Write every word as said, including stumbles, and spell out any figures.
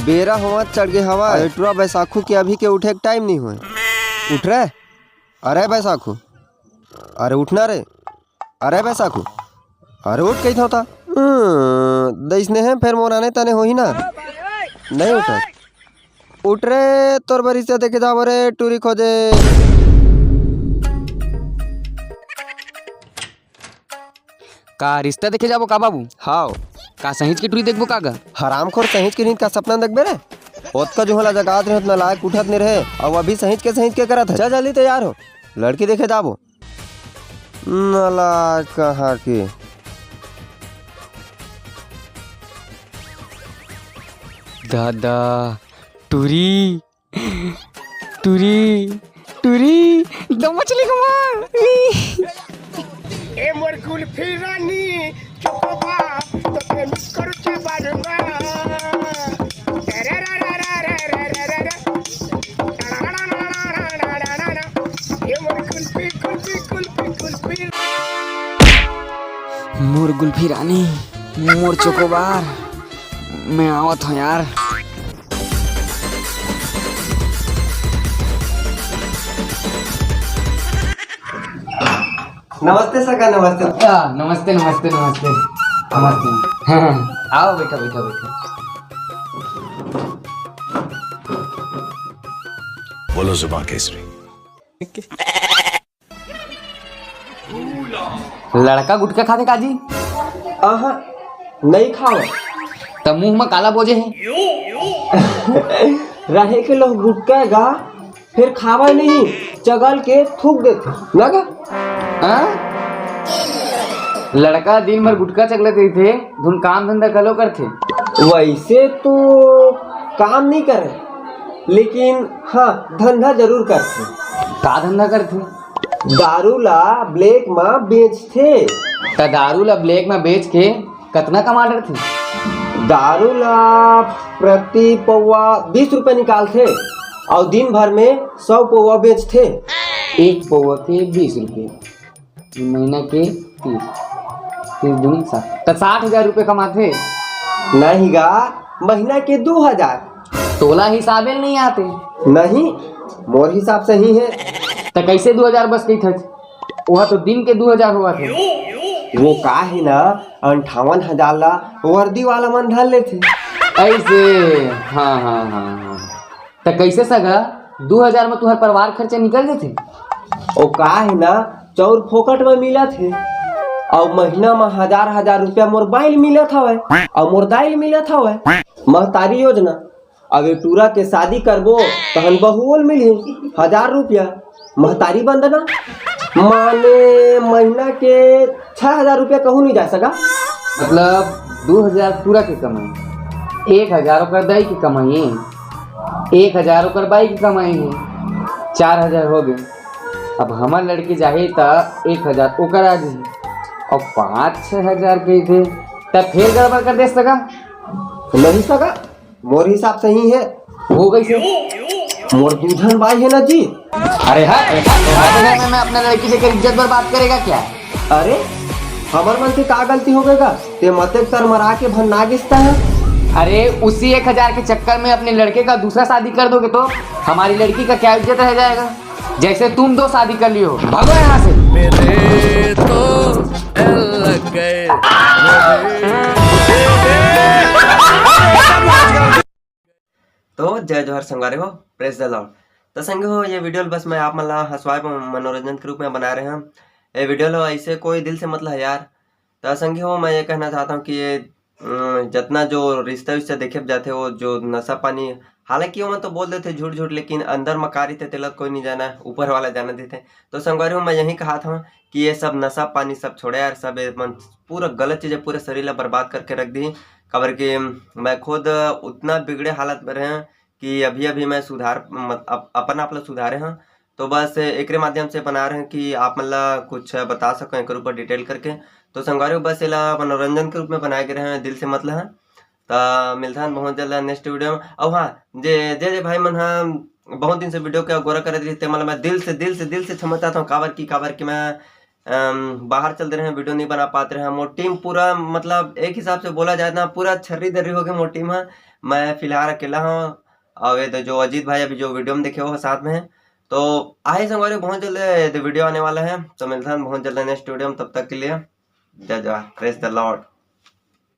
बेरा होवत चढ़ गे हवय। अरे टुरा बैसाखू के अभी के उठे के टाइम नहीं होय। उठ रे। अरे बैसाखू, अरे उठना रे। अरे बैसाखू, अरे उठ कही था। हम्म, दइसने है, फेर मोर आने तने होही ना। नहीं उठत। उठ रे, तोर बर रिश्ता देखे जाबो रे, टूरी खोजे। का रिश्ता देखे जाबो का बाबू? हाव। का सहींच के टूरी देखबो का गा? हरामखोर, सहींच के नींद का सपना देखबे रे? ओतका जुहला जगात रहे, ओतना लायक उठत नहीं रहे, अउ अभी सहींच के, सहींच के करत है। चल जल्दी तैयार हो, लड़की देखे जाबो। नला कहाँ के? दादा, टूरी, टूरी, टूरी, दम मछली कमा। ए मोर गुल्फी रानी, चोकोबा, तो के मिस करू चाबार बा। ए मोर कुल्फी, कुल्फी, कुल्फी, कुल्फी। मोर गुल्फी रानी, मोर चोकोबार, मैं आवत हूँ यार। नमस्ते सगा, नमस्ते। आ, नमस्ते, नमस्ते, नमस्ते, नमस्ते। हाँ, हाँ, आओ, बैठो, बैठो, बैठो। बोलो जुबान केसरी। लड़का गुटखा खाथे का जी? आहा, नहीं खावे। त मुंह म काला बोजे हे? रहे के लोग गुटखा गा, फिर खावे नहीं, चगल के थूक देथे, ना गा? हाँ? लड़का दिन भर गुटखा चगलत रहिथे, धुन काम धंधा घलो करथे। वैसे तो काम नहीं करे, लेकिन हाँ, धंधा जरूर करथे। का धंधा करथे? दारू ला ब्लैक मा बेचथे। त दारू ला ब्लैक मा बेच के कतना कमा डरथे? दारू ला प्रति पौवा बीस रुपया निकालथे, अउ दिन भर में सौ पौवा बेचथे। एक पौवा के बीस रुपये, महीना के तीस, तीस दूनी साठ, त साठ हजार रुपये कमाथे। नहीं गा, महीना के दू हजार। तोला हिसाबे नहीं आते। नहीं, मोर हिसाब सही है। त कैसे दू हजार बस कही थच? वह तो दिन के दू हजार हुआ थे। वो का है ना, अंठावन हजार ला वर्दी वाला मन धर लेथे। ऐसे, हाँ, हाँ, हाँ, हाँ। त कैसे सगा, दू हजार में तुहर परिवार खर्चा निकल जथे? ओ का है ना, चौर फोकट में मिलत हे, अउ महीना में हजार हजार रुपया मोर बाइल मिलत हवय, अउ मोर दाइल मिलत हवय। महतारी योजना, अब ये टूरा के शादी करबो, तहन बहुओल मिलही हजार रुपया, महतारी बंदना, माने महीना के छह हजार रुपया कहूँ नहीं जा सका। मतलब, दू हजार टूरा के कमाई, एक हजार ओकर दाई के कमाई, एक हजार ओकर बाई के कमाई हे, चार हजार हो गए। अब हमर लड़की जाही त एक हजार ओकर आ जाही, अउ पाँच छह हजार कहिथे, त फेर गड़बड़ कर दे सका। नहीं सका, मोर हिसाब सही है। हो गई से। मोर दू झन बाई है ना जी। अरे हाँ, अरे हाँ, अरे हाँ, मैं, मैं अपने लड़की से कर इज्जत बर्बाद करेगा क्या? अरे, हमर मन से का गलती हो गएगा? ते मतेक सर मरा के भन ना गिसता है। अरे, उसी एक हजार के चक्कर में अपने लड़के का दूसरा शादी कर दोगे तो हमारी लड़की का क्या इज्जत रह जाएगा? जैसे तुम दो शादी कर लियो, भागो यहाँ से। मेरे तो एल लग गए। तो जय जोहार संगवारी हो, praise the Lord। तो संगी हो, ये वीडियो ल बस मैं आप मन ला हंसवाए बर, मनोरंजन के रूप में बना रहे हन। ये वीडियो ला ऐसे कोई दिल से मत लहा यार। तो संगी हो, मैं ये कहना चाहता हूँ कि ये, अम, जितना जो रिश्ता विश्ता देखे जाते हो, जो नशा पानी, हालांकि ओमन तो बोल देते झूठ झूठ, लेकिन अंदर म का रहिथे तेला कोई नहीं जाना, ऊपर वाला जाना देते। तो संगवारी हो, मैं यही कहा था कि ये सब नशा पानी सब छोड़े यार, सब ये मन पूरा गलत चीजें पूरे शरीर ला बर्बाद करके रख दी। काबर कि मैं खुद उतना बिगड़े हालत में रहे कि अभी-अभी मैं सुधार, मत-, अप-, अपन आप ला सुधारे हंव। तो बस एकरे माध्यम से बना रहे हंव कि आप मन ला कुछ बता सकंव एकर ऊपर detail करके। तो संगवारी हो, बस एला मनोरंजन के रूप में बनाए गे रहे हंव, दिल से मत लहा। त मिलथन बहुत जल्द next वीडियो में। अउ हाँ, जे, जे, जे भाई मन ह बहुत दिन से वीडियो के अगोरा करत रहिस, ते मन ला मैं दिल से, दिल से, दिल से क्षमा चाहत हंव, काबर कि, काबर कि मैं अम, बाहर चल दे रहे हंव, वीडियो नहीं बना पात रहे हंव। मोर टीम पूरा, मतलब, एक हिसाब से बोला जाए ना, पूरा छर्री दर्री हो गए मोर टीम ह। मैं फिलहाल अकेला हूँ। और ये तो जो अजीत भाई अभी जो वीडियो में देखे हो साथ में है। तो आही संगवारी, बहुत जल्द ये वीडियो आने वाला है, तो मिलते हैं बहुत जल्द नेक्स्ट वीडियो में। तब तक के लिए जय जय, प्रेज द लॉर्ड।